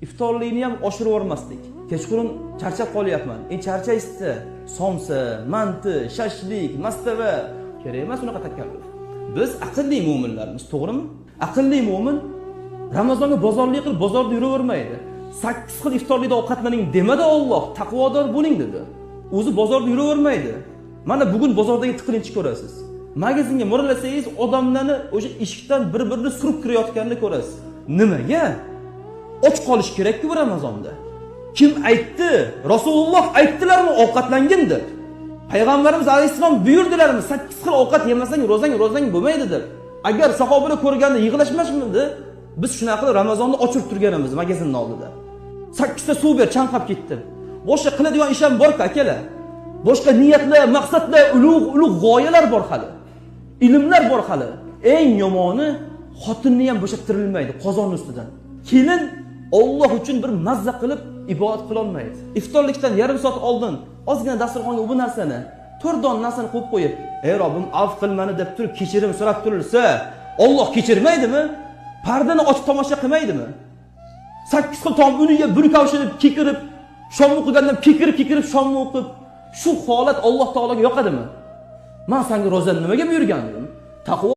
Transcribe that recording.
Iftorlikni ham oshirib yubormaslik. Kechqurun charchab qolyapman. Charchaysiz. Somsa, manti, shashlik, mastava kerak emas unaqa takalluf. Biz aqlli mo'minlarmiz, to'g'rimi? Aqlli mo'min Ramazonga bozorlik qilib bozorda yuravermaydi. 8 xil iftorlikda ovqatlaning demadi Alloh, taqvodor bo'ling dedi. O'zi bozorda yuravermaydi. Mana bugun bozordagi tiqilinchni ko'rasiz. Magazinga mo'ralasangiz odamlarni o'sha eshikdan bir-birini surib kirayotganini ko'rasiz. Nimaga? Och qolish kerak-ku bu Ramazonda. Kim aytdi? Rasululloh aytdilarmi ovqatlangin deb? Payg'ambarimiz alayhissalom buyurdilarmi 8 xil ovqat yemasang ro'zang bo'lmaydi deb. Agar sahobalar ko'rganda yig'lashmasmidi? Biz shunaqa qilib Ramazonni ochirib turganimiz magazinning oldida. 8 ta suv ber, chanqab ketdim. Boshqa qiladigan ish ham bor-ku akalar. Boshqa niyatlar, maqsadlar, ulug' g'oyalar bor hali. Ilmlar bor hali. Eng yomoni xotinni ham bo'shattirilmaydi qozon ustidan. Kelin Alloh uchun bir mazza qilib ibodat qila olmaydi. Iftorlikdan yarim soat oldin ozgina dasturxonga bu narsani, 4 don narsani qo'yib qo'yib, "Ey Robbim, afv qil meni" deb turib kechirim so'rab turilsa, Alloh kechirmaydimi? Pardani ochib tomosha qilmaydimi? 8 xil taom uni yeb, buni kavshinib, kekirib, shom o'qigandan kekirib shomni o'qib, shu holat Alloh taologa yoqadimi? Men senga ro'zani nimaga buyurgan dedim? Taqvo